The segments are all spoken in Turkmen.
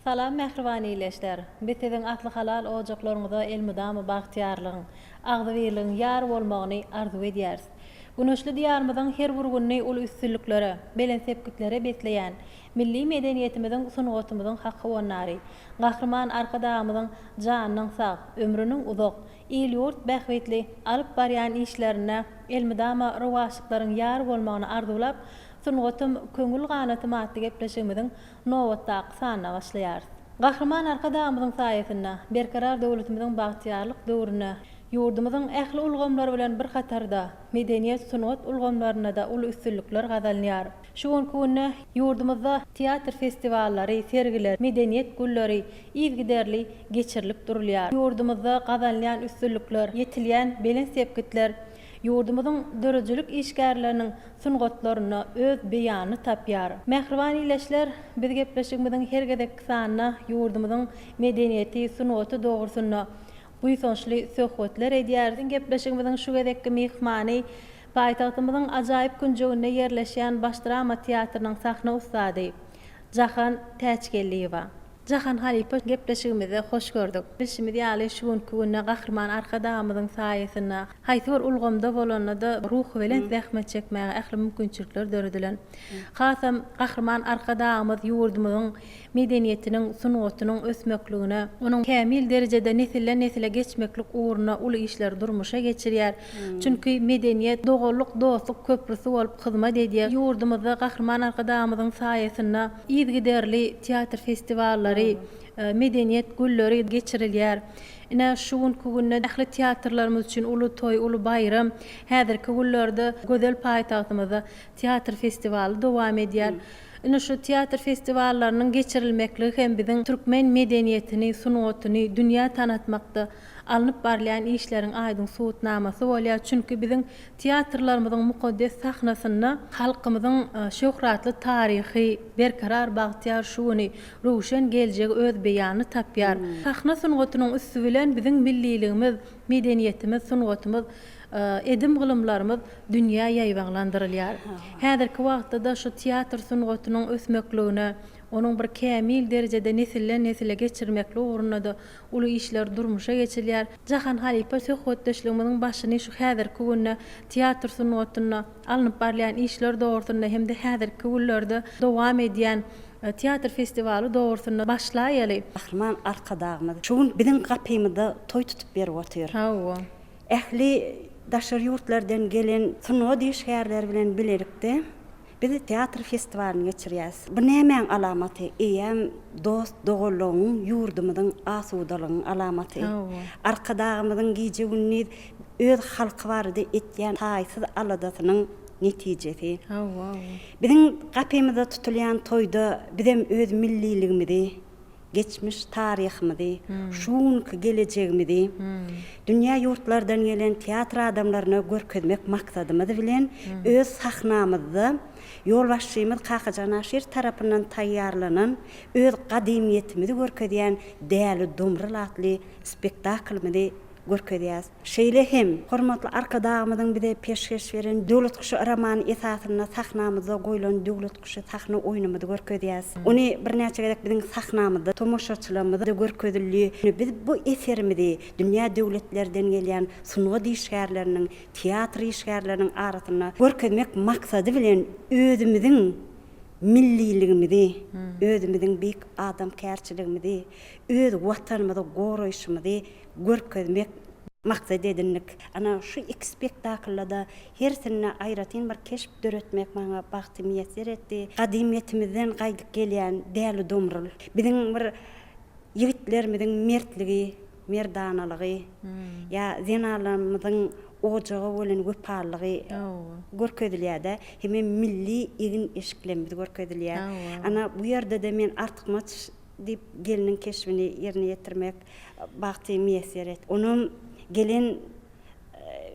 Salam mähriban ildeşler! Biz siziň asly halal ojaklaryňyza elmydama bagtyýarlygyň, agzybirligiň ýar bolmagyny arzuw edýäris. Güneşli Diýarymyzyň her bir gününi uly üstünliklere, belent sepgitlere besleýän milli medeniýetimiziň, sungatymyzyň hak howandary, Gahryman Arkadagymyzyň janynyň sag, ömrüniň uzak, il-ýurt bähbitli alyp barýan işlerinde elmydama rowaçlyklaryň ýar bolmagyny arzuwlap, Sungatym, köňül ganatym atly gepleşigimiziň nobatdaky sanyna başlaýarys. Gahryman Arkadagymyzyň saýasynda Berkarar döwletimiziň bagtyýarlyk döwründe ýurdumyzyň ähli ulgamlary bilen bir hatarda, medeniýet, sungat ulgamlarynda-da uly üstünlikler gazanylýar. Şu günki günde ýurdumyzda teatr festiwallary, sergiler, medeniýet günleri yzygiderli geçirilip durulýar. Ýurdumyzda gazanylýan üstünlikler, ýetilýän belent sepgitler ýurdumyzyň döredijilik işgärleriniň sungatlarynda öz beýanyny tapýar. Mähriban ildeşler, biz gepleşigimiziň her gezekki sanynda ýurdumyzyň medeniýeti, sungaty dogrusynda buýsançly söhbetler edýäris. Biziň gepleşigimiziň şu gezekki myhmany paýtagtymyzyň ajaýyp künjeginde ýerleşýän Baş drama teatrynyň sahna ussady Jahan Täçgeldiýewa. Jahan halypa gepleşigimizde hoş gördük. Bilşimiz ýaly şu günki günde Gahryman Arkadagymyzyň saýasynda haýsy bir ulgamda bolanda-da ruhubelent zähmet çekmäge ähli mümkinçilikler döredilen. Hasam Gahryman Arkadagymyz ýurdumyzyň medeniýetiniň, sungatynyň ösmekligine, onuň kämil derejede nesilden-nesile geçmeklik ugrunda uly işleri durmuşa geçirýär. Çünki medeniýet doganlyk-dostluk köprüsi bolup hyzmat edýär. Ýurdumyzda Gahryman Arkadagymyzyň saýasynda yzygiderli teatr festiwallary, medeniýet günleri geçirilýär. Ine, şu günki günde ähli teatrlarymyz üçin uly toý, uly baýram. Häzirki günlerde gözel paýtagtymyzda teatr festiwaly dowam edýär. Ine, şu teatr festiwallarynyň geçirilmekligi hem biziň türkmen medeniýetini, sungatyny dünýä tanatmakda alnyp barylýan işleriň aýdyň subutnamasy bolýar. Çünki biziň teatrlarymyzyň mukaddes sahnasynda halkymyzyň şöhratly taryhy, berkarar bagtyýar şu güni, röwşen geljegi öz beýanyny tapýar. Sahna sungatynyň üsti bilen biziň milliligimiz, medeniýetimiz, sungatymyz, edim-gylymlarymyz dünýä ýaýbaňlandyrylýar. Häzirki wagtda-da şu teatr sungatynyň ösmekligine, onuň bir kämil derejede nesilden-nesile geçirmeklik ugrunda-da uly işler durmuşa geçirilýär. Jahan halypa söhbetdeşligimiziň başyny şu häzirki günde teatr sungatynda alnyp barylýan işler dogrusynda hem-de häzirki günlerde dowam edýän teatr festiwaly dogrusynda başlaýaly. Gahryman Arkadagymyz şu gün biziň gapymyzda toý tutup berip otyr. Hawa. Ähli daşary ýurtlardan gelen sungat işgärleri bilen bilelikde biz teatr festiwalyny geçirýäris. Bu nämäň alamaty? Eýýäm dost-doganlygyň, ýurdumyzyň asudalygyň alamaty. Arkadagymyzyň gije-gündiz öz halky barada etýän taýsyz aladasynyň netijesi. Biziň gapymyzda tutulýan toýda bizem öz milliligimizi, geçmiş taryhymyzy, şu günki gelejegimizi dünýä ýurtlardan gelen teatr adamlaryna görkezmek maksadymyz bilen öz sahnamyzda ýolbaşçymyz Kakajan Aşyr tarapyndan taýýarlanan öz gadymyýetimizi görkezýän Däli Domrul atly spektaklymyzy görkezýäris. Şeýle hem, hormatly Arkadagymyzyň bize peşgeş beren Döwlet guşy romany esasynda sahnamyzda goýlan Döwlet guşy sahna oýnumyzy görkezýäris. Ony birnäçe gezek biziň sahnamyzda tomaşaçylarymyza görkezildi. Biz bu eserimizi dünýä döwletlerden gelýän sungat işgärleriniň, teatr işgärleriniň arasynda görkezmek maksady bilen özümiziň milliligimizi, özümiziň beýik adamkärçiligimizi, öz Watanymyzy goraýşymyzy görkezmek maksat edindik. Ana, şu iki spektaklda-da hersinde aýratyn bir keşp döretmek maňa bagty miýesser etdi. Gadymyýetimizden gaýdyp gelýän Däli Domrul, biziň bir ýigitlerimiziň mertligi, merdanalygy ýa zenanlarymyzyň ojaga bolan wepalylygy görkezilýär-de, hemem milli egin-eşiklerimiz görkezilýär. Ana, bu ýerde-de men artykmaç diýip gelniň keşbini ýerine ýetirmek bagty miýesser etdi. Onam gelen.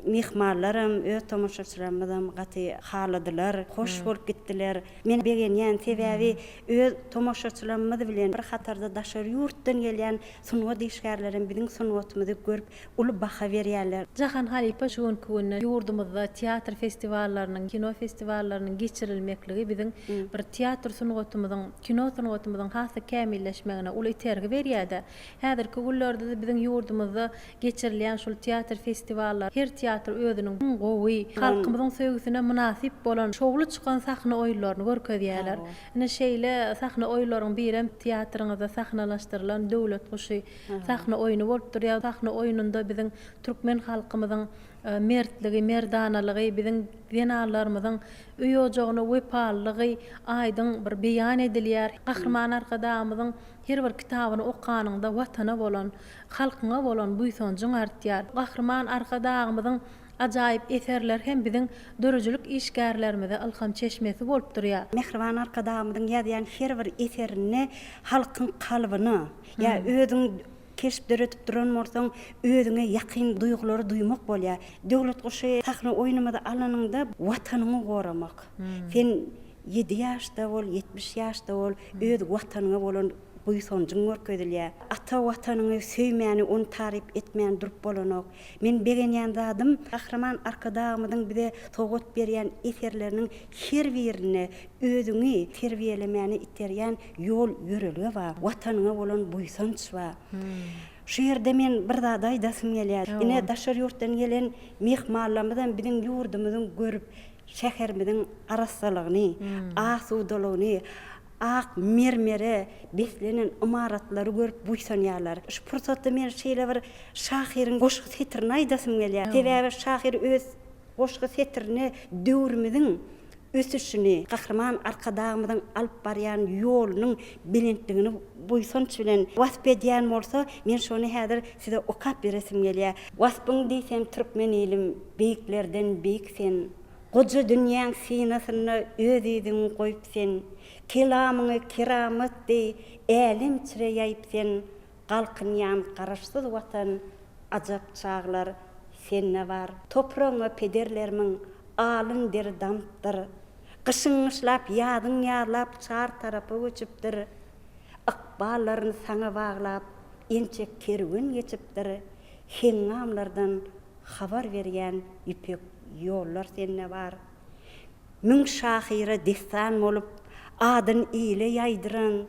Myhmanlaram, öz tomaşaçylarymyzam gaty haladylar, hoş bolup gitdiler. Men begenýän, sebäbi öz tomaşaçylarymyz bilen bir hatarda daşary ýurtdan gelýän sungat işgärlerem biziň sungatymyzy görüp uly baha berýärler. Jahan halypa şu günki günde ýurdumyzda teatr festiwallarynyň, kino festiwallarynyň geçirilmekligi biziň bir teatr sungatymyzyň, kino sungatymyzyň has-da kämilleşmegine uly itergi berýär-de. Häzirki günlerde-de biziň ýurdumyzda geçirilýän şul teatr festiwallary her teatr özüniň iň gowy, halkymyzyň söýgüsine mynasyp bolan şowly çykan sahna oýunlaryny görkezýärler. Ine şeýle sahna oýunlaryň birem teatryňyzda sahnalaşdyrylan Döwlet guşy sahna oýny bolup durýar. Sahna oýnunda biziň türkmen halkymyzyň mertligi, merdanalygy, biziň zenanlarymyzyň öý-ojagyna wepalylygy aýdyň bir beýan edilýär. Gahryman Arkadagymyzyň her bir kitabyny okanyňda Watana bolan, halkyňa bolan buýsanjyň artýar. Gahryman Arkadagymyzyň ajaýyp eserleri hem biziň döredijilik işgärlerimize ylham çeşmesi bolup durýar. Mähriban Arkadagymyzyň ýazýan her bir eserinde halkyň kalbyna ýa özüň keşp döredip duran bolsaň, özüňe ýakyn duýgulary duýmak bolýar. Döwlet guşy sahna oýnumyzy alanyňda Watanyňy goramak. Sen ýedi ýaşda bol, 70 ýaşda bol, öz Watanyňa bolan buýsanjyň görkezilýär. Ata Watanyňy söýmäni, ony taryp etmän durup bolanok. Men begenýän zadym, Gahryman Arkadagymyzyň bize sowgat berýän eserleriniň her birinde özüňi terbiýelemäne iterýän ýol-ýörelge bar, Watanyňa bolan buýsanç bar. Şu ýerde men bir zady aýdasym gelýär. Ine, daşary ýurtdan gelen myhmanlarymyzam biziň ýurdumyzyň görüp, şäherimiziň arassalygyny, asudalygyny, ak mermere beslenen ymaratlary görüp buýsanýarlar. Şu pursatda men şeýle bir şahyryň goşgy setirini aýdasym gelýär. Sebäbi şahyr öz goşgy setirinde döwrümiziň ösüşini, Gahryman Arkadagymyzyň alyp barýan ýolunyň belentligini buýsanç bilen wasp edýän bolsa, men şony häzir size okap beresim gelýär. Waspyň diýsem türkmen ilim, beýiklerden beýik sen. Goja dünýäň synasynda öz yzyňy goýup sen, Kelamyňy keramat deý älem içre ýaýyp sen, Galkynýan Garaşsyz Watan ajap çaglar sende bar. Topragyňa pederlerimiň alyn deri damypdyr. Gyşyň gyşlap, ýazyň ýazlap çar tarapa göçüpdir. Ykballaryny saňa baglap ençe kerwen geçipdir. Heňňamlardan Habar berýän ýüpek ýollar sende bar. Müň şahyra dessan bolup, adyn ile ýaýdyran,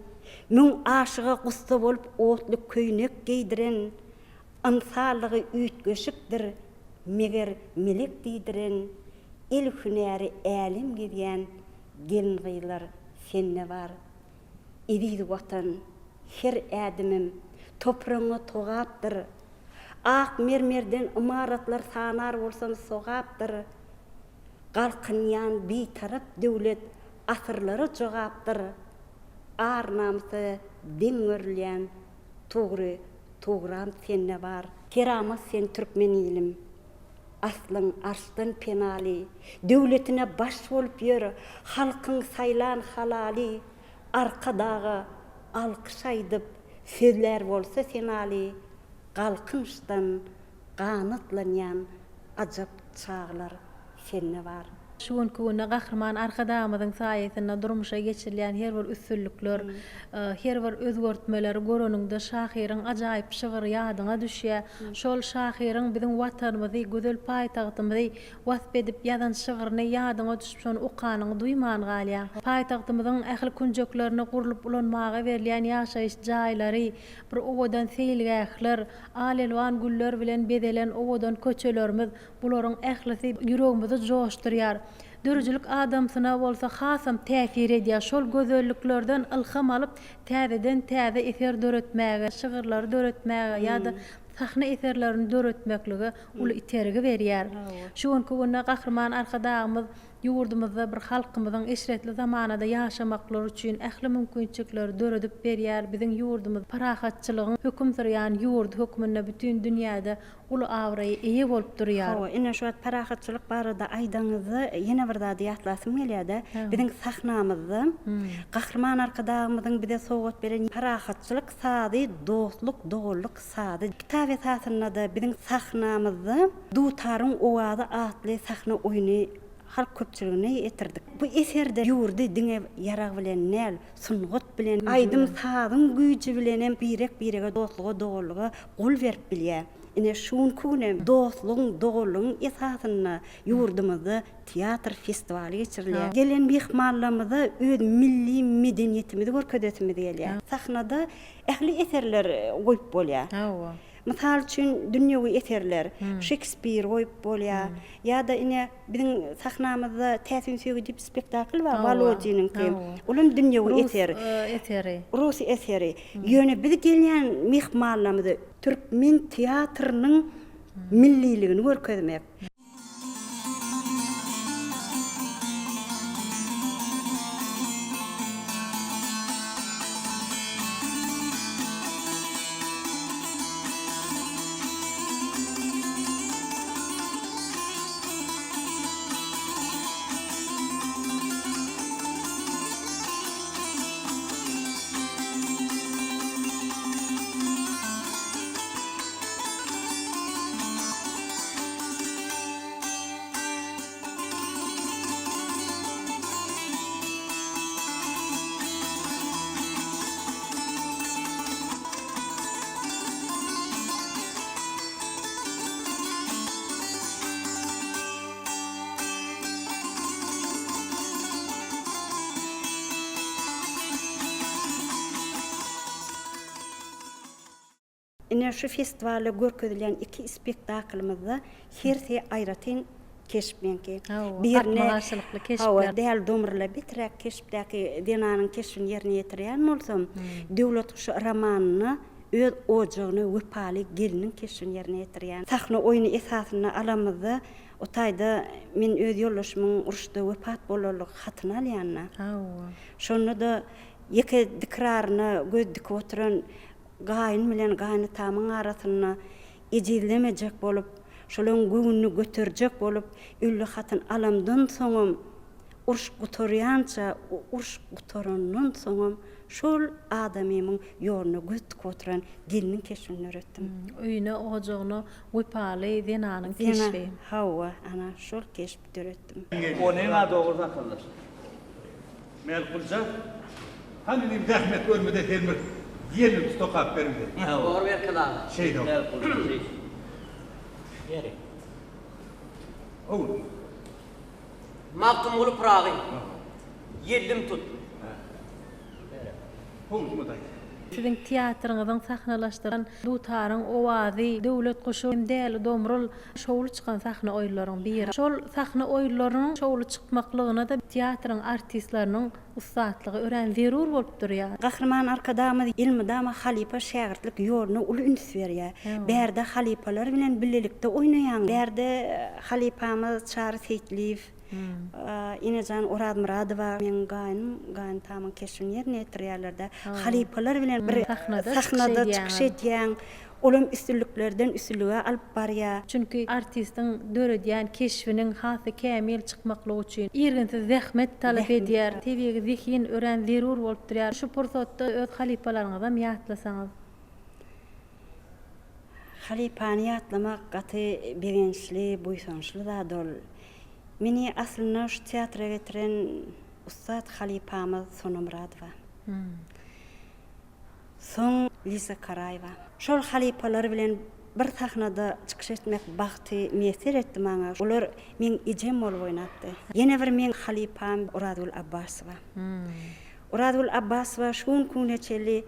Müň aşyga gussa bolup otly köýnek geýdiren, Ynsanlygy üýtgeşikdir, meger melek diýdiren, El hünäri älem gezýän gelin-gyzlar sende bar. Eziz Watan, her ädimim topragyňa togapdyr. Ak mermerden ymaratlar sanar bolsam sogapdyr. Galkynýan Bitarap döwlet asyrlara jogapdyr. Ar-namysa deň görülýän Tugry tugram sende bar. Keramat sen türkmen ilim. Aslyň arşdan penaly. Döwletine baş bolup ýör, halkyň saýlan halaly. Arkadaga alkyş aýdyp, sözlär bolsa senaly, Galkynyşdan ganatlanýan ajap çaglar sende bar. Şu günki günde Gahryman Arkadagymyzyň saýasynda durmuşa geçirilýän her bir üstünlikler, her bir özgertmeleri göreniňde şahyryň ajaýyp şygry ýadyňa düşýär. Şol şahyryň biziň Watanymyzy, gözel paýtagtymyzy wasp edip ýazan şygryny ýadyňa düşüp şony okanyňy duýman galýaň. Paýtagtymyzyň ähli künjeklerinde gurlup ulanmaga berilýän ýaşaýyş jaýlary, bir owadan seýilgähler, al-elwan güller bilen bezelen owadan köçelerimiz, bularyň ählisi ýüregimizi joşdurýar. Döredijilik adamsyna bolsa hasam täsir edýär. Şol gözelliklerden ylham alyp, täzeden-täze eser döretmäge, şygyrlary döretmäge ýa-da sahna eserlerini döretmeklige uly itergi berýär. Şu günki günde Gahryman Arkadagymyz ýurdumyzda bir halkymyzyň eşretli zamanada ýaşamaklary üçin ähli mümkinçilikleri döredip berýär, biziň ýurdumyz parahatçylygyň höküm sürýän ýurdy hökmünde bütin dünýäde uly abraýa eýe bolup durýar. Hawa, ine şu wagt parahatçylyk barada aýdaňyzda ýene bir zady ýatlasym gelýär-de, biziň sahnamyzda Gahryman Arkadagymyzyň bize sowgat beren Parahatçylyk sazy, dostluk, doganlyk sazy. Kitap. kitap esasynda-da biziň sahnamyzda Dutaryň owazy atly sahna oýny halk köpçüligine ýetirdik. Bu eserde ýurdy diňe ýarag bilen däl, sungat bilen, aýdym-sazyň güýji bilenem birek-birege dostluga, doganlyga gol berip bilýär. Ine, şu günki günem dostlugyň, doganlygyň esasynda ýurdumyzda teatr festiwaly geçirilýär. Gelen myhmanlarymyza öz milli medeniýetimizi görkezesimiz gelýär. Sahnada ähli eserler goýup bolýar. Hawa. Mysal üçin, dünýewi eserler, Şekspir goýup bolýar. Ýa-da ine, biziň sahnamyzda Täsin söýgi diýip spektakl bar, Wolodiniňki. Ol hem dünýewi eser. Rus eseri. Rus eseri. Ýöne biz gelýän myhmanlarymyza türkmen teatrynyň milliligini görkezmek. Ine, şu festiwalda görkezilýän iki spektaklymyzda hersi aýratyn keşp meňki. Hawa, gapma-garşylykly keşpler. Hawa, Däli Domrula beträk keşpdäki zenanyň keşbini ýerine ýetirýän bolsam, Döwlet guşy romanynda öz ojagyna wepaly gelniň keşbini ýerine ýetirýän. Sahna oýny esasynda alamyzda, o taýda men öz ýoldaşymyň uruşda wepat bolanlygy hatyny alýan-da. Hawa. Şonda-da ýeke dikraryna göz dikip oturan Gaýyn bilen gaýynatamyň arasynda ejizlemejek bolup, şolaň göwnüni göterjek bolup, ölli hatyn alamdan soňam, uruş gutarýança, uruş gutarandan soňam şol adamymyň ýoluna göz dikip oturan gelniň keşbini döretdim. Öýüne, ojagyna wepaly zenanyň keşbi. Hawa, ana, şol keşbi döretdim. Onyň-a dogry tapyldyr. Mälikgulja, hany inim zähmet görmede sen bir ýelini tutokap ber bize. Dogry Berkeli aga. Şeýdok. Mälikgulja şeýt. Ýeri. Howul. Magtymguly Pyragy. Ýellim tut. Howul şuňa daýy. Siziň teatryňyzyň sahnalaşdyran Dutaryň owazy, Döwlet guşy hem Däli Domrul şowly çykan sahna oýunlaryň biri. Şol sahna oýunlarynyň şowly çykmaklygyna-da teatryň artistleriniň ussatlygy örän zerur bolup durýar. Gahryman Arkadagymyz elmydama halypa-şägirtlik ýoluna uly üns berýär. Bärde halypalar bilen bilelikde oýnaýaň. Bärde halypamyz Çary Seýitliýew, Enejan Orazmyradowa meň gaýnym, gaýynatamyň keşbini ýerine ýetirýärler-de. Halypalar bilen bir sahnada çykyş edýäň. Olam üstünliklerden üstünlige alyp barýar. Çünki artistiň döredýän keşbiniň has-da kämil çykmaklygy üçin irginsiz zähmet talap edýär. Tebigy zehin örän zerur bolup durýar. Şu pursatda öz halypalaryňyzam ýatlasaňyz. Halypany ýatlamak gaty begençli, buýsançly zat ol. Meni aslynda şu teatra getiren ussat halypamyz Sona Myradowa. Soň Liza Karaýewa. Şol halypalar bilen bir sahnada çykyş etmek bagty miýesser etdi maňa. Olar meň ejem bolup oýnapdy. Ýene bir meň halypam Orazgül Abbasowa. Orazgül Abbasowa şu günki güne çenli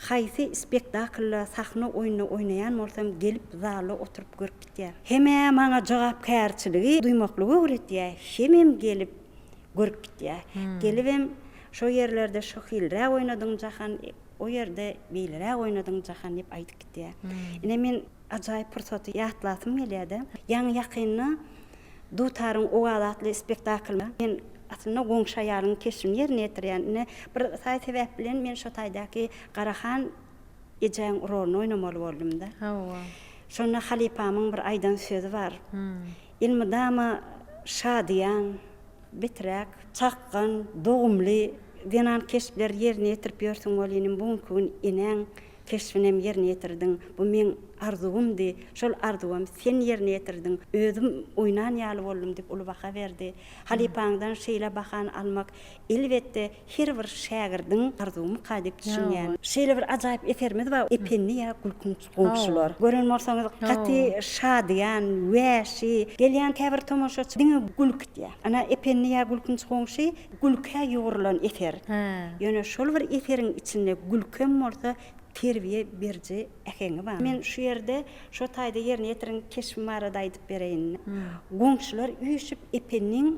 haýsy spektaklda, sahna oýnunda oýnaýan bolsam gelip zalda oturyp görüp gitýär. Hem-ä maňa jogapkärçiligi duýmaklygy öwretýär, hemem gelip görüp gitýär. Gelibem şo ýerlerde şo hilräk oýnadyň Jahan, o ýerde beýleräk oýnadyň Jahan diýip aýdyp gitýär. Ine men ajaýyp pursaty ýatlasym gelýär-de. Ýaňy ýakynda Dutaryň owazy atly spektaklda men aslynda goňşy aýalyň keşbini ýerine ýetirýän. Ine bir saý-sebäp bilen men şo taýdaky Garahan ejäň roluny oýnamaly boldum-da. Hawa. Şonda halypamyň bir aýdan sözi bar. Elmydama şadyýan, biträk, çakgan, dogumly zenan keşpleri ýerine ýetirip ýörsüň welinim bu günki gün enäň. keşbinem ýerine ýetirdiň. Bu meň arzuwymdy. Şol arzuwam sen ýerine ýetirdiň. Özüm oýnan ýaly boldum diýip uly baha berdi. Halypaňdan şeýle bahany almak, elbetde, her bir şägirdiň arzuwymyka diýip düşünýän. Şeýle bir ajaýyp eserimiz bar, Ependi ýa gülkünç goňşular. Gören bolsaňyz, gaty şadyýan, wäşi. Gelýän käbir tomaşaçy diňe gülki diýýär. Ana, Ependi ýa gülkünç goňşy gülkä ýugrulan eser. Ýöne şol bir eseriň içinde gülkem bolsa, terbiýe beriji äheňi bar. Men şu ýerde şo taýda ýerine ýetiren keşbim barada aýdyp bereýin. Goňşular üýşüp Ependiň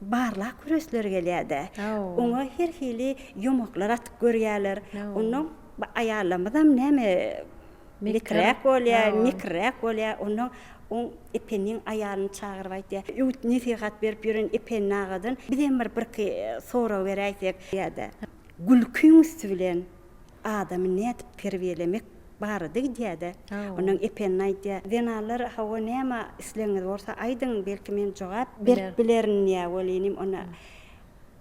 barlap göresleri gelýär-de. Oňa her hili ýomaklar atyp görýärler. Onnoň aýallarymyzam näme mekirräk bolýar, mekirräk bolýar. Onnoň oň Ependiň aýalyny çagyryp aýtýar, Öwüt-nesihat berip ýören Ependi agadan bizem bir birki sorag beräýsek diýýär-de. Gülkiň üsti bilen adamy nädip terbiýelemek barada gidýär-de. Ondan Ependi aýdýar, Zenanlar, hawa, näme islegiňiz bolsa aýdyň, belki men jogap berip bilerin diýýär welinim, onda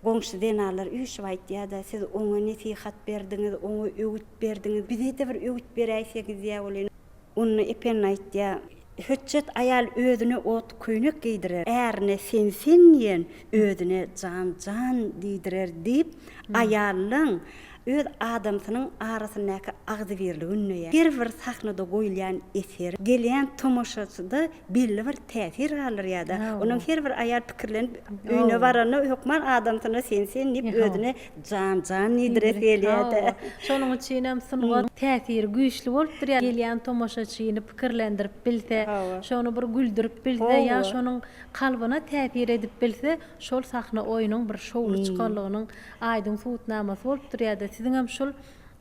goňşy zenanlar üýşüp aýtýar-da, siz oňa nesihat berdiňiz, oňa öwüt berdiňiz, bize-de bir öwüt beräýseňiz diýýär welin. Onda Ependi aýtýar, Hötjet aýal özüne ot köýnek geýdirer, ärine sen-sen diýen, özüne jan-jan diýdirer diýip, aýallaň öz adamsynyň arasyndaky agzybirligi ündeýär. Her bir sahnada goýulýan eser gelýän tomaşaçyda belli bir täsir galdyrýar-da. Onuň her bir aýal pikirlenip öýüne baranda hökman adamsyna sen-sen diýip, özüne Jan-jan diýdiresi gelýär-dä. Şonuň üçinem sungat täsiri güýçli bolup durýar. Gelýän tomaşaçyny pikirlendirip bilse, şony bir güldürip bilse ýa şonuň kalbyna täsir edip bilse, şol sahna oýnuň bir şowly çykanlygynyň aýdyň subutnamasy bolup durýar-da. Siziňem şol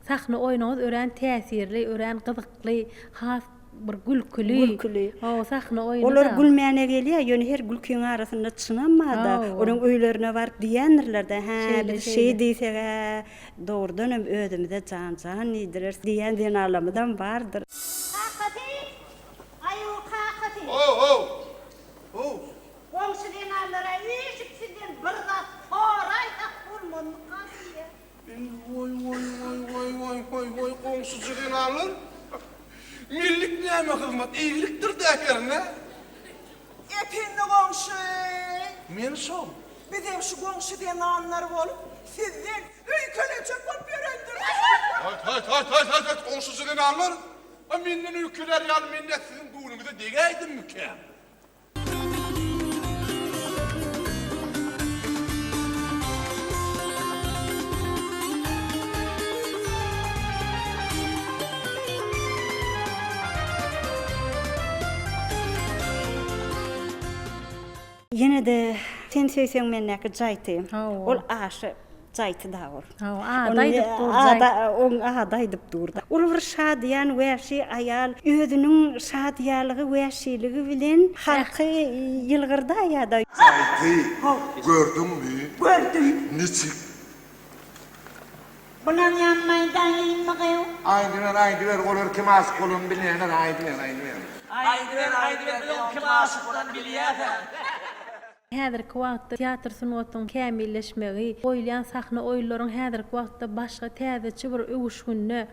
sahna oýnuňyz örän täsirli, örän gyzykly, has Bir gülküli. Gülküli. Hawa, sahna oýny-da. Olar gülmäne gelýär, ýöne her gülkiň arasynda çynam bar-da. Olaň öýlerine baryp diýendirler-de, Hä, biz şeý diýseg-ä, dogrudanam özümize jan-jan diýdireris diýýän zenanlarymyzam bardyr. Kakasy! Aýu, kakasy! Ho-how! How! Goňşy zenanlar-a üýşüp sizden bir zat soraýsak bolmazmyka diýýär. Woý woý woý woý woý woý woý goňşuja zenanlar Millik näme hyzmat eýgilikdir dä hernä. Ependi goňşy. Men şol. Bizem şu goňşy zenanlar bolup sizden öýkelejek bolup ýörendiris. Haýt haýt haýt haýt haýt haýt goňşuja zenanlar a menden öýkelär ýaly men nä siziň göwnüňize degäýdimmikäm. Ýene-de Sen söýseň mendäki jaýty. Ol aşa Jaýty dagy ol. Hawa, ady aýdyp dur jaýt. Oň ady aýdyp dur-da. Ol bir şadyýan, wäşi aýal. Özüniň şadyýalygy, wäşiligi bilen halky ýylgyrdaýýar-da. Jaýty gördüňmi? Gördüm. Niçik? Bulam ýanmaýdaýynmy gyw? Aýdyber, aýdyber, olar kim aşyk bolanyny bilýänler, aýdyber, aýdyber. Aýdyber, aýdyber, biz oň kim aşyk bolanyny bilýäs-ä. Häzirki wagtda teatr sungatynyň kämilleşmegi, goýulýan sahna oýunlaryň häzirki wagtda başga täzeçe bir öwüşginde,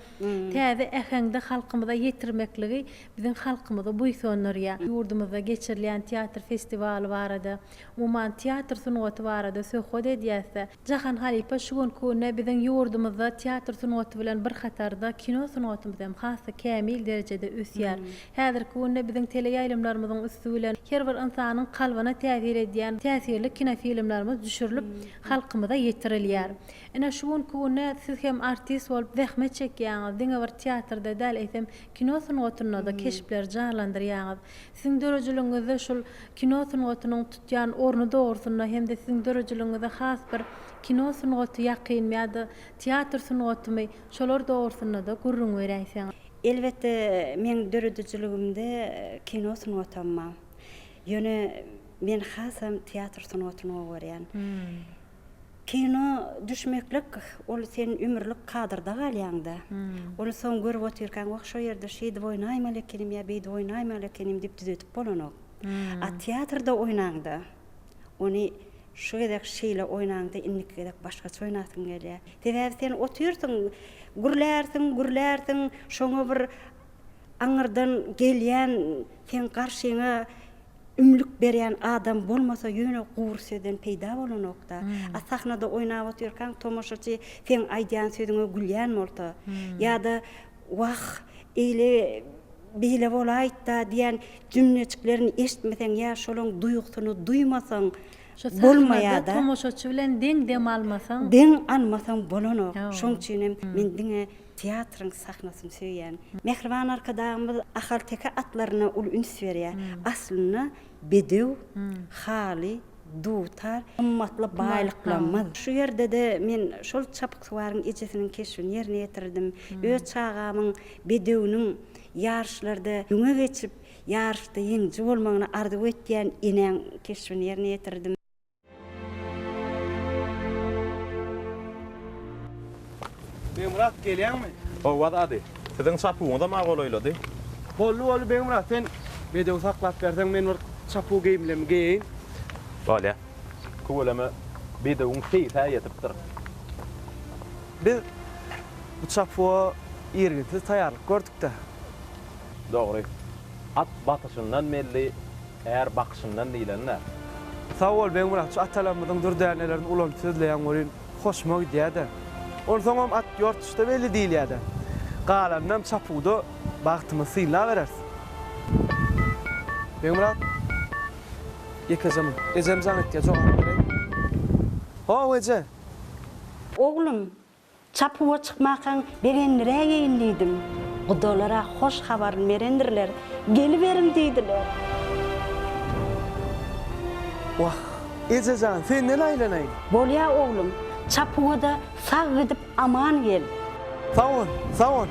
täze äheňde halkymyza ýetirmekligi biziň halkymyzy buýsandyrýar. Ýurdumyzda geçirilýän teatr festiwaly barada, umuman, teatr sungaty barada söhbet edýäs-de, Jahan halypa şu günki günde biziň ýurdumyzda teatr sungaty bilen bir hatarda kino sungatymyz hem has-da kämil derejede ösýär. Häzirki günde biziň teleýaýlymlarymyzyň üsti bilen her bir ynsanyň kalbyna täsir edýän täsirli kinofilmlerimiz düşürilip halkymyza ýetirilýär. Ine şu günki günde siz hem artist bolup zähmet çekýäňiz, diňe bir teatrda däl eýsem kino sungatynda-da keşpleri janlandyrýaňyz. Siziň döredijiligiňizde şul kino sungatynyň tutýan orny dogrusynda hem-de siziň döredijiligiňize has bir kino sungaty ýakynmy ýa-da teatr sungatymy şolar dogrusynda-da gürrüň beräýseňiz. Elbetde, meň döredijiligimde kino sungatam bar. Ýöne men hasam teatr sungatyny gowy görýän. Kino düşmeklik ol sen ömürlik kadrda galýaňda. Ony soň görüp otyrkaň wah şo ýerde şeýdip oýnaýmaly ekenim ýa beýdip oýnaýmaly ekenim diýip düzedip bolanok. A teatrda oýnaňda ony. Şu gezek şeýle oýnaňda indiki gezek başgaça oýnasyň gelýär. Sebäbi sen otyrsyň, gürlärsiň, gürlärsiň, şoňa bir aňyrdan gelýän, seň garşyňa ümlük berýän adam bolmasa ýöne gury sözden peýda bolanok-da. A sahnada oýnap otyrkaň tomaşaçy seň aýdýan sözüňe gülýän bolsa ýa-da Wah, eýle beýle bolaýyt-da diýen jümlejiklerini eşitmeseň ýa şolaň duýgusyny duýmasaň Şu sahnada bolmaýa-da. tomaşaçy bilen deň dem almasaň. Deň almasaň bolanok. Şoň üçin hem men diňe teatryň sahnasyny söýýän. Mähriban Arkadagymyz ahalteke atlaryna uly üns berýär. Aslynda bedew, haly, dutar gymmatly baýlyklarymyz. Şu ýerde-de men şol çapyksuwaryň ejesiniň keşbini ýerine ýetirdim. Öz çagamyň bedewiniň ýaryşlarda öňe geçip, ýaryşda ýeňiji bolmagyny arzuw etýän enäň keşbini ýerine ýetirdim. Begmyrat gelýäňmi? Howwa dady. Siziň çapuwyňyzam-a golaýlady. Boldy boldy Begmyrat sen bedewi saklap berseň men bir çapuw geýimlerimi geýeýin. Bolýa. Tüweleme bedewiň seýis-ä ýetipdir. Biz bu çapuwa irginsiz taýýarlyk gördük-dä. Dogry. At batyşyndan belli, är bakyşyndan diýleni-dä. Sag bol Begmyrat şu atalarymyzyň dürdänelerini ulanyp sözleýäň welin hoşuma gidýä-dä. Onsoňam at ýortuşda belli diýilýä-dä. Galanynam çapuwda bagtymyzy synlabereris. Begmyrat, ýekeje mün. Ejem jaň etýä, jogap bereýin. How, eje! Oglum, Çapuwa çykmakaň begendiräýeýin diýdim. Gudalar-a hoş habaryny berendirler, geliberiň diýdiler. Wah, eje jan, senden aýlanaýyn. Bolýa oglum, çapuwa-da sag gidip aman gel. Sag bol, sag bol.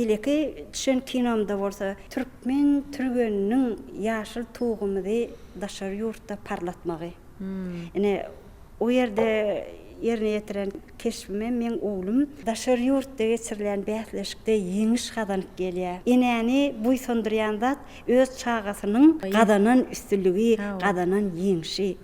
Beýleki düşen kinomda bolsa türkmen türgeniniň ýaşyl tugumyzy daşary ýurtda parlatmagy. Ine, o ýerde ýerine ýetiren keşbimem meň oglum daşary ýurtda geçirilýän bäsleşikde ýeňiş gazanyp gelýär. Enäni buýsandyrýan zat öz çagasynyň gazanan üstünligi, gazanan ýeňşi.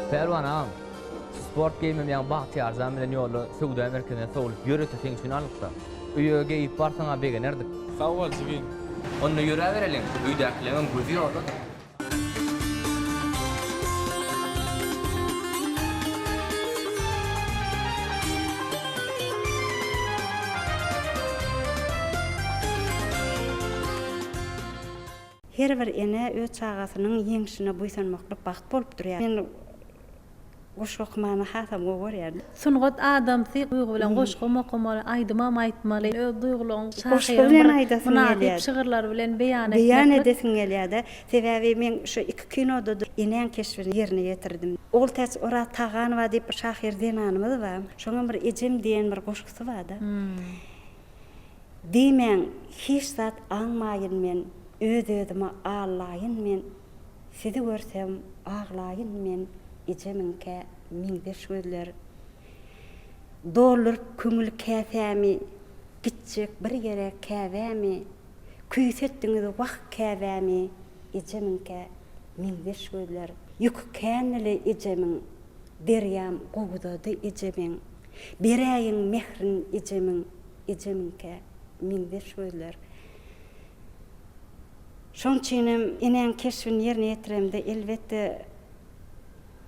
Pälwan agam, şu sport geýimim ýaňy Bagtyýarjan bilen ýolda söwda merkezine sowlup ýörite seň üçin alnypdyr. Öýe geýip barsaň-a begenerdik. Sag bol jigim. Onda ýöräbereliň, öýdäkileňem gözi ýoldadyr. Her bir ene öz çagasynyň ýeňşine buýsanmaklyk bagt bolup durýar. Men goşgy okamany hasam gowy görýän. Sungat adamsy duýgy bilen goşgam okamaly, aýdymam aýtmaly, öz duýgularyňy Goşgy şahyryň bilen bir aýdasyň mynasyp gelýär. şygyrlary bilen beýan Beýan etmeklik. edesiň gelýär-de. Sebäbi men şu iki kinoda-da enäň keşbini ýerine ýetirdim. Ogultäç Oraztaganowa diýip bir şahyr zenanymyz bar. Şoňam bir Ejem diýen bir goşgusy bar-da. Diýmäň, hiç zat aňmaýyn men, Öz-özümi allaýyn men. Sizi görsem, aglaýyn men, Ejemiňkä meňzeş gözler. Dolduryp köňül käsämi, Gitjek bir ýere käbämi, Küýsetdiňiz wah käbämi, Ejemiňkä meňzeş gözler. Ýüki känli ejemiň, Derýam gowzady ejemiň. Beräýiň mährin ejemiň, Ejemiňkä meňzeş gözler. Şoň üçinem enäň keşbini ýerine ýetiremde elbetde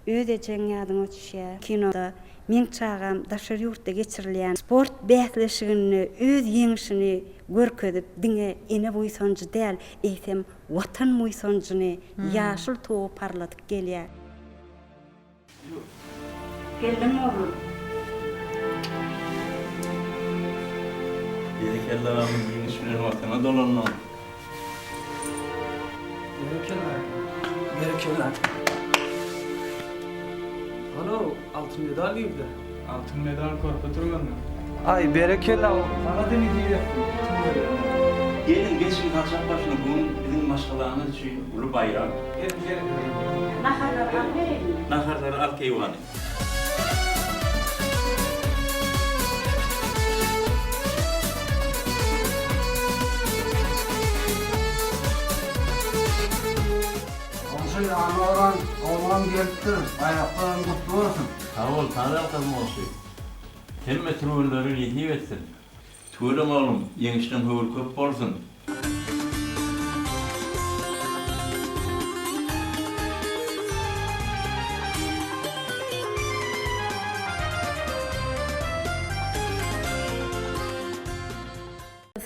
öz ejeň ýadyňa düşýär. Kinoda meň çagam daşary ýurtda geçirilýän sport bäsleşiginde öz ýeňşini görkezip diňe ene buýsanjy däl, eýsem Watan buýsanjyny, ýaşyl tugy parladyp gelýär. Geldiňmi oglum? Berekella agam ýeňiş bilen watana dolandyň. Berekella aka. Berekella. Hano altyn medal girdi. Altyn medal körpe türgenden. Aý berekella oglum saňa-da nesip etsin tüweleme. Geliň geçiň saçak başyna bu gün biziň maşgalamyz üçin uly baýram. Geliň geliň. Naharlary alyp bereýinmi? Naharlary al keýwany. Goňşy Annaoran ogluňam gelipdir, baýraklaram gutly bolsun. Sag bol, taňryýalkasyn goňşy. Hemme türgenlere nesip etsin. Tüweleme oglum, ýeňişleň höwri köp bolsun.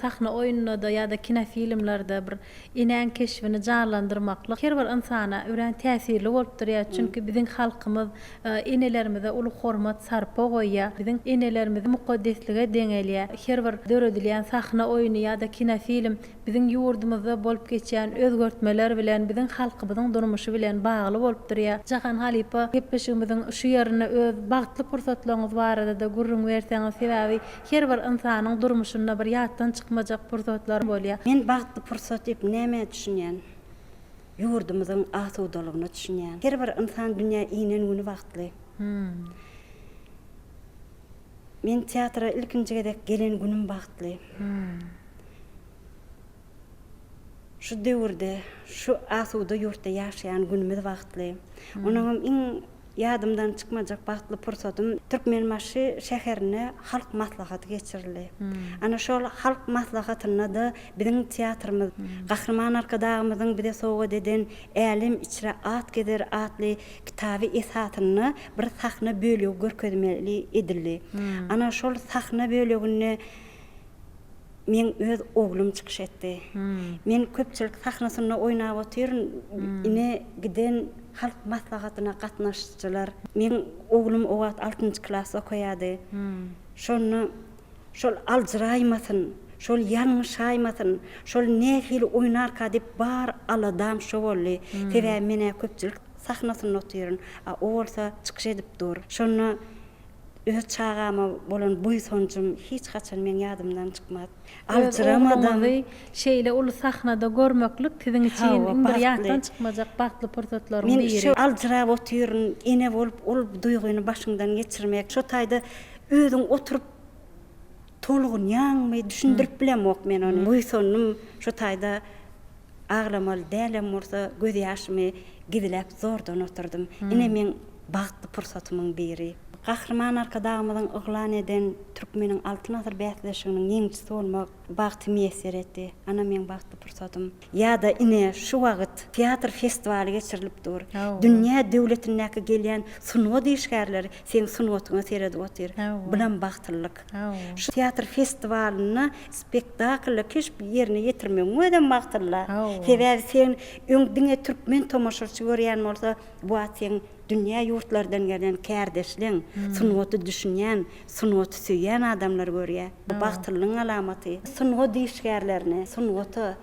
Sahna oýnunda-da ýa-da kinofilmlerde bir enäň keşbini janlandyrmaklyk her bir ynsana örän täsirli bolup durýar. Çünki biziň halkymyz enelerimize uly hormat, sarpa goýýar. Biziň enelerimiz mukaddeslige deňelýär. Her bir döredilýän sahna oýny ýa-da kinofilm biziň ýurdumyzda bolup geçýän özgertmeler bilen, biziň halkymyzyň durmuşy bilen bagly bolup durýar. Jahan halypa, gepleşigimiziň şu ýerinde öz bagtly pursatlaryňyz barada-da gürrüň berseňiz, sebäbi Her bir ynsanyň durmuşynda bir ýatdan çykmajak pursatlar bolýar. Men bagtly pursat diýip nämä düşünýän? Ýurdumyzyň asudalygyna düşünýän. Her bir ynsan dünýä inen güni bagtly. Men teatra ilkinji gezek gelen günüm bagtly. Şu döwürde, şu asuda ýurtda ýaşaýan günümiz bagtly. Onuňam iň. Ýadymdan çykmajak bagtly pursadym Türkmenbaşy şäherinde halk maslahaty geçirildi. Ana şol halk maslahatynda-da biziň teatrymyz Gahryman Arkadagymyzyň bize sowgat eden Älem içre at gezer atly kitaby esasynda bir sahna bölegi görkezmeli edildi. Ana şol sahna böleginde Meň öz oglum çykyş etdi. Men köpçülik sahnasynda oýnap otyryn, ine giden halk maslahatyna gatnaşyjylar. Meň oglum o wagt altynjy klasda okaýardy. Şonda şol aljyraýmasyn, şol ýalňyşaýmasyn, şol nähili oýnarka diýip bar aladam şo boldy. Sebäbi men-ä köpçülik sahnasynda otyryn, a o bolsa çykyş edip dur. Şonda Öz çagama bolan buýsanjym hiç haçan meň ýadymdan çykmaz. Öz Aljyramadam. ogluňyzy şeýle uly sahnada görmeklik siziň üçin Hawa, iň bir bagtly. ýatdan çykmajak bagtly pursatlaryň Men biri. şo aljyrap otyryn, ene bolup ol duýgyny başyňdan geçirmek, şo taýda özüň oturyp tolgunýaňmy, düşündirip bilemok men ony. Buýsandym şo taýda Aglamaly dälem bolsa gözýaşymy gizläp zordan oturdym. Ine meň bagtly pursatymyň biri. Gahryman Arkadagymyzyň yglan eden Türkmeniň Altyn asyr bäsleşiginiň ýeňijisi bolmak bagty miýesser etdi. Ana meň bagtly pursatym. Ýa-da ine şu wagt teatr festiwaly geçirilip dur. Dünýä döwletindäki gelýän sungat işgärleri seň sungatyňa seredip otyr. Bulam bagtlylyk. Şu teatr festiwalynda spektaklda keşp ýerine ýetirmegiň özem bagtlyla. Sebäbi sen öň diňe türkmen tomaşaçy görýän bolsa, bu wagt seň dünýä ýurtlardan gelen kärdeşleň, sungaty düşünýän, sungaty söýýän adamlar görýär. Bu bagtlylygyň alamaty. Sungat işgärlerine, sungata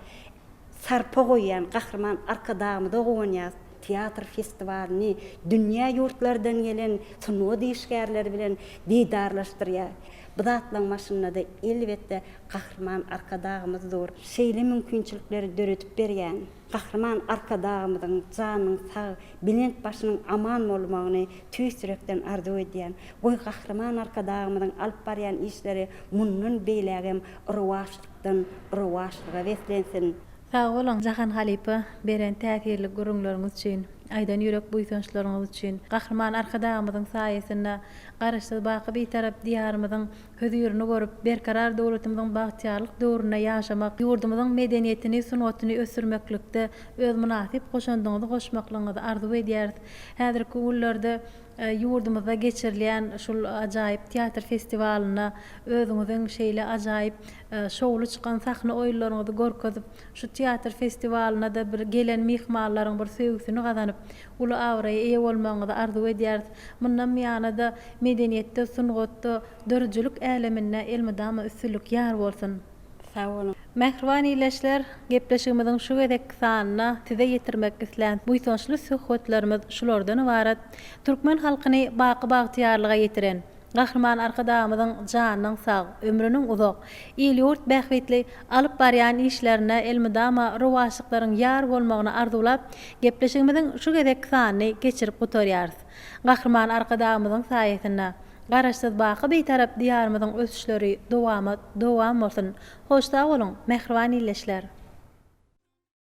sarpa goýýan Gahryman Arkadagymyza guwanýas. Teatr festiwalyny dünýä ýurtlardan gelen sungat işgärleri bilen didarlaşdyrýar. Bu zatlaryň başynda-da, elbetde, Gahryman Arkadagymyz dur. Şeýle mümkinçilikleri döredip berýän Gahryman Arkadagymyzyň janynyň sag, belent başynyň aman bolmagyny tüýs ýürekden arzuw edýän. Goý, Gahryman Arkadagymyzyň alyp barýan işleri mundan beýlägem rowaçlykdan rowaçlyga beslensin! Sag boluň, Jahan halypa, beren täsirli gürrüňleriňiz üçin, aýdan ýürek buýsançlaryňyz üçin. Gahryman Arkadagymyzyň saýasynda Garaşsyz, baky Bitarap Diýarymyzyň hözirini görüp, Berkarar döwletimiziň bagtyýarlyk döwründe ýaşamak, ýurdumyzyň medeniýetini, sungatyny ösdürmeklikde öz mynasyp goşandyňyzy goşmaklygyňyzy arzuw edýäris. Häzirki günlerde ýurdumyzda geçirilýän şul ajaýyp teatr festiwalynda özüňiziň şeýle ajaýyp şowly çykan sahna oýunlaryňyzy görkezip, şu teatr festiwalynada bir gelen myhmanlaryň bir söýgüsini gazanyp, uly abraýa eýe bolmagyňyzy arzuw edýäris. Mundan buýana-da medeniýetde, sungatda, döredijilik äleminde elmydama üstünlik ýar bolsun! Sag boluň. Mähriban ildeşler, gepleşigimiziň şu gezekki sanynda size ýetirmek islän buýsançly söhbetlerimiz şulardan ybarat. Türkmen halkyny baky bagtyýarlyga ýetiren Gahryman Arkadagymyzyň janynyň sag, ömrüniň uzak, il-ýurt bähbitli alyp barýan işlerinde elmydama rowaçlyklaryň ýar bolmagyny arzuwlap, gepleşigimiziň şu gezekki sanyny geçirip gutarýarys. Gahryman Arkadagymyzyň saýasynda Garaşsyz baky Bitarap Diýarymyzyň ösüşleri dowamat dowam bolsun! Hoş sag boluň, mähriban ildeşler!